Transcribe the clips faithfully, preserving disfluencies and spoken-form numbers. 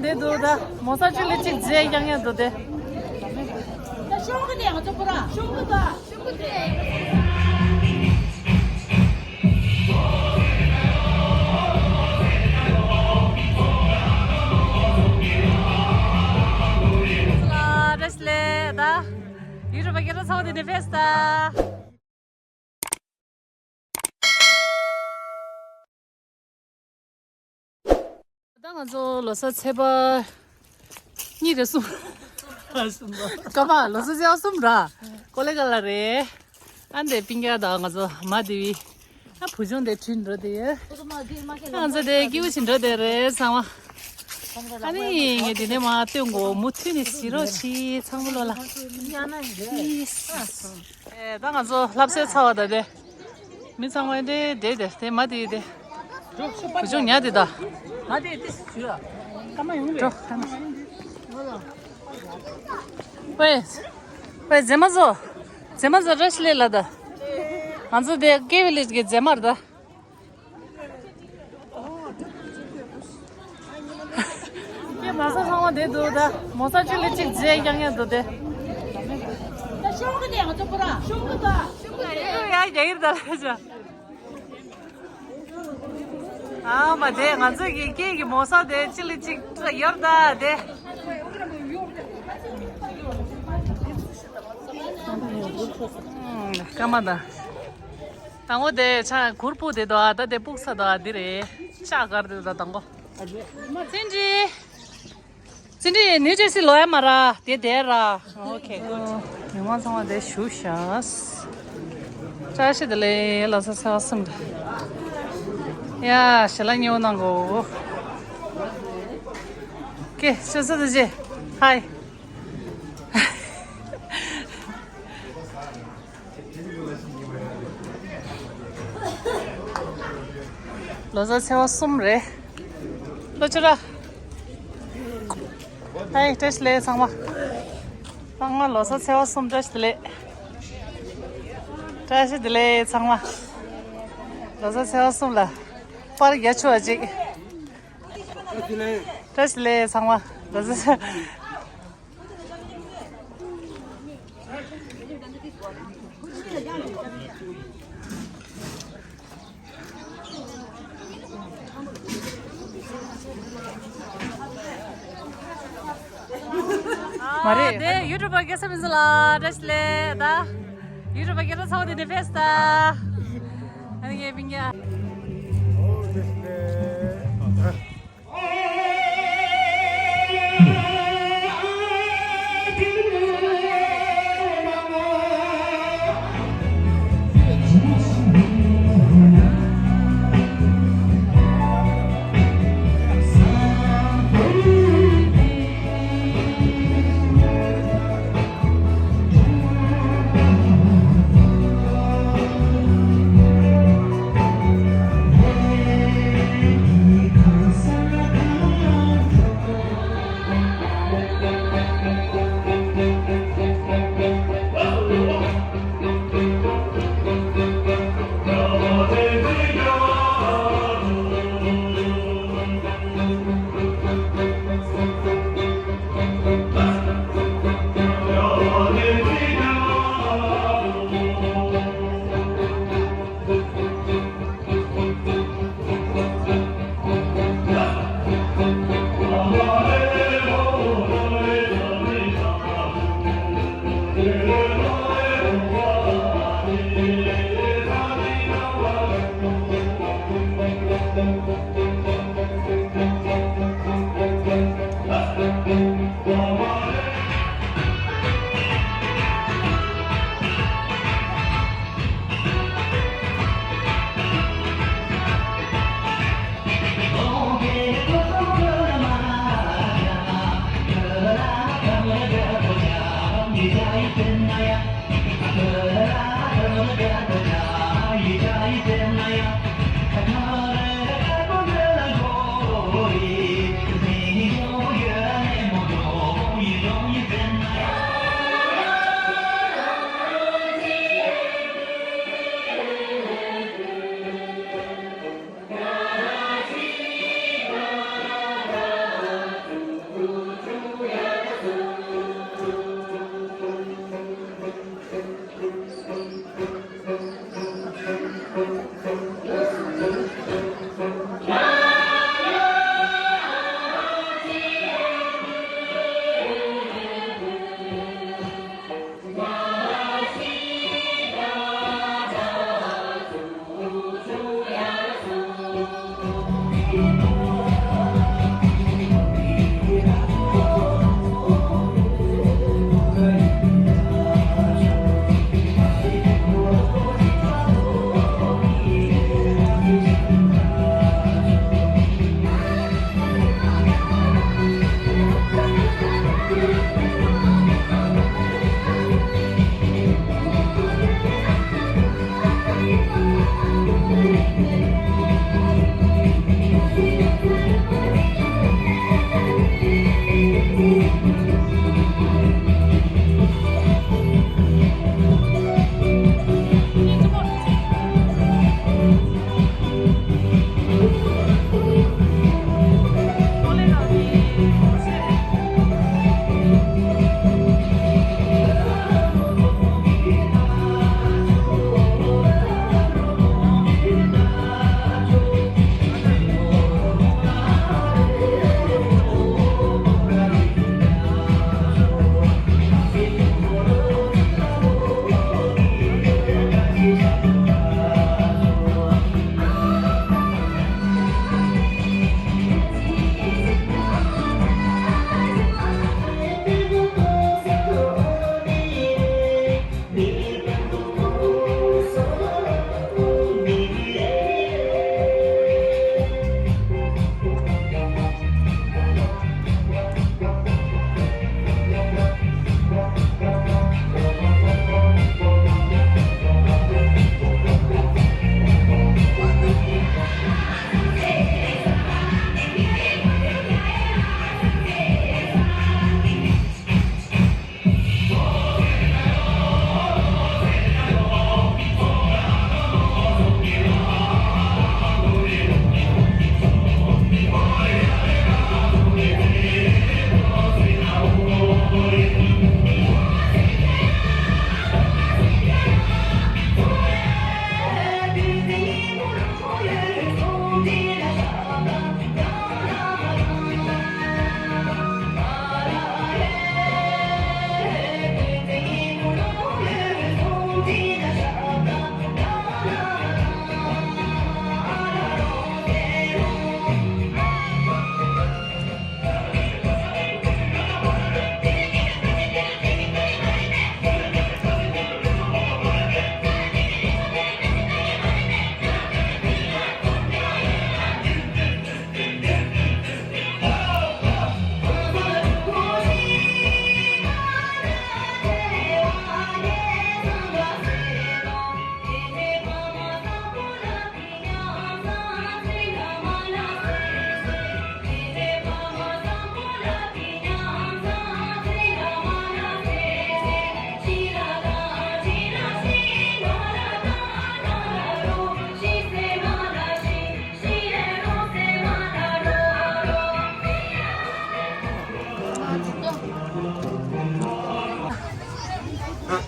དེ་འདུག་ད། མོ་ས་ཅུ་ལི་གཅིག་རྗེས་བསྐྱང་ཡ་འདུག་དེ། ད་ཤོག་གི་དེ་ང་ཚོ་པུ་ར་ཤོག་གི་ད་ཤོག་གི་དེ། བཀྲ་ཤིས་བདེ་ལེགས། ད་ཡུ་ཊུབ་པ་སྐད་གྲགས་ཚ་བོ་དེ་ནས་ཕེབས་ད། ད་ང་ཚོ་ལོ་གསར་ཚེས་པ་གཉིས་རེ་གསུམ། སྐར་མ་ལོ་གསར་ཚེས་པ་གསུམ་ར། ཀོ་ལེ་ག་ལ་རེད། ཨ་འདས་པིང་ཀ་དང་ང་ཚོ་མ་དེ་བི། ཨ་བུ་ཆུང་དེ་ཁྲིད་འགྲོ་དེ་ཡོད། ང་ཚོ་དེ་སྐྱིད་པོ་ཞིག་འགྲོ་དེ་རེད་ཚང་མ། ཨ་ནི་ངས་དེ་ནས་མ་སྟོན་གོ་མུ་མཐུད་ནས་བྱེད་རོགས་བྱེད་ཚང་མ་ལོ་ལ། ཨེ་ད་ང་ཚོ་ལྷ་སའི་ཚ་བ་ད་དེ། མི་ཚང་མ་དེ་དེ་དེ་དེ་མ་དེ་དེ། བུ་ཆུང་ཉལ་དེ་ད། ང་དེ་དེ་ཞུ་ཡ། སྐར་མ་ཡོང་རེད། ཝེ། ཝེ་མཛེས་མ་ཚོ། མཛེས་མ་ཚོ་བཀྲ་ཤིས་བདེ་ལེགས་ལ་ད། ང་ཚོ་དེ་ཀེ་བི་ལེ་ཇི་གི་མཛེས་མ་རེད་ད། ཀེ་མོ་ས་ཚང་མ་དེ་འདུག་ད། མོ་ས་ཅུ་ལི་གཅིག་རྗེས་བསྐྱང་ཡ་འདུག་དེ། ད་ཤོག་གི་དེ་ང་ཚོ་པུ་ར་ཤོག་གི་ད་ཤོག་གི་དེ། ཡ་རྒྱ་ཡིར་ད་ལ་ཅ། ཨ་མ་དེ་ང་ཚོ་གི་སྐད་ཀྱི་མོ་ས་དེ་ཅི་ལི་ཅིག་ཡོར་ད་དེ། སྐར་མ་ད། དང་པོ་དེ་ཆ་གུར་སྤུག་དེ་དོ་ཨ་ད་དེ་སྤུག་ས་དོ་ཨ་དེ་རེད། ལྕགས་དཀར་དེ་དོ་དང་པོ། ཙིན་ཀྲི། ཙིན་ཀྲི་ནིའུ་ཇར་སི་ལོ་ཡ་མ་ར་དེ་དེ་ར། Okay, good. མི་མང་ཚང་མ་དེ་བཞུགས་ཤག་བཀྲ་ཤིས་བདེ་ལེགས། ལོ་གསར་ཚེས་པ་གསུམ་རེད། ཡ་ཞལ་ལག་མཉེས་པོ་གནང་གོ། ཀེ་ཆུ་ཚོད་དུ་ཅེ། ཧའི། ལོ་གསར་ཚེས་པ་གསུམ་རེད། ལོ་ཆུ་ར། ཧའི་བཀྲ་ཤིས་བདེ་ལེགས་ཚང་མ། ཚང་མ་ལོ་གསར་ཚེས་པ་གསུམ་བཀྲ་ཤིས་བདེ་ལེགས། བཀྲ་ཤིས་བདེ་ལེགས་ཚང་མ། ལོ་གསར་ཚེས་པ་གསུམ་ལ་པར་རྒྱག་ཆོག་པ་ཅིག་བཀྲ་ཤིས་བདེ་ལེགས་ཚང་མ། ལོ་གསར་ཚེས། མ་རེད། དེ་ཡུ་ཊུབ་པ་སྐལ་བཟང་མིང་ཚང་ལ་བཀྲ་ཤིས་བདེ་ལེགས་ད། ཡུ་ཊུབ་པ་སྐལ་བཟང་ཚ་བོ་དེ་ནས་ཕེབས་ད། ཨ་ནི་ངའི་སྤུན་ཀྱག་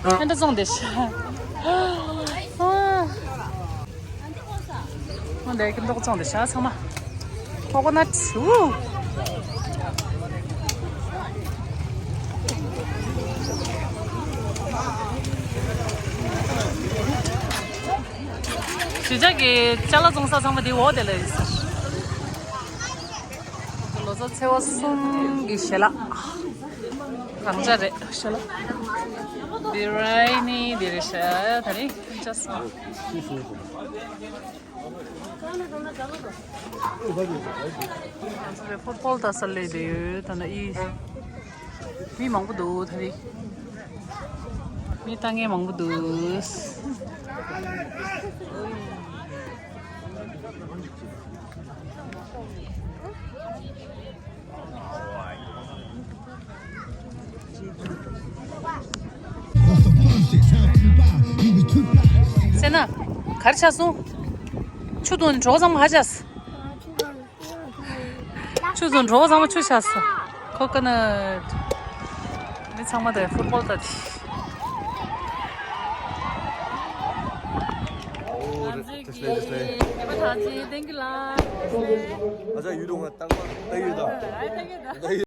ཕན་འདྲ་བཙོང་བསྡད་ཤག་ཨ། འོ་འདི་ཁྱིམ་ཐོག་བཙོང་བསྡད་ཤག་ཚང་མ། ཀོ་ཀོ་ནཊ། ཨུ། གཞིས་ཆགས་ཀྱི་ཅ་ལག་བཙོང་ས་ཚང་མ་འདི་འོག་དེ་ལ་ཡིན་ཟེར། ལོ་གསར་ཚེས་པ་གསུམ་གྱི་ཞལ་ལག་གང་ཅག་རེད་ཞལ་ལག་འདི་རེད་ནི་འདི་རེད་ཤག་ད་རིང་ཅག་སོང་། ང་ཚོ་རེ་ཕུཊ་བོལ་ལྟ་ས་སླེབས་བསྡད་ཡོད། ད་ནི་ཨི། མི་མང་པོ་འདུག་ད་རིང་། མི་ལྟ་མཁན་མང་པོ་འདུག་སེ་ན། ག་རེ་ཆགས་སོང་། ཆུ་འཐུང་ནས་གྲོད་ཁོག་ཚང་མ་ཧ་ཆགས། ཆུ་འཐུང་གྲོད་ཁོག་ཚང་མ་ཆུ་ཆགས་སོང་། ཀོ་ཀོ་ནཊ། མི་ཚང་མ་དེ་ཕུཊ་བོལ་ལྟ་དེ། ཨོ་རེད། དེ་སླེ་དེ་སླེ། ཨ་ཅག་ཡུལ་དུ་ང་རྟག་པར་ལྟ་ཡོད་ད།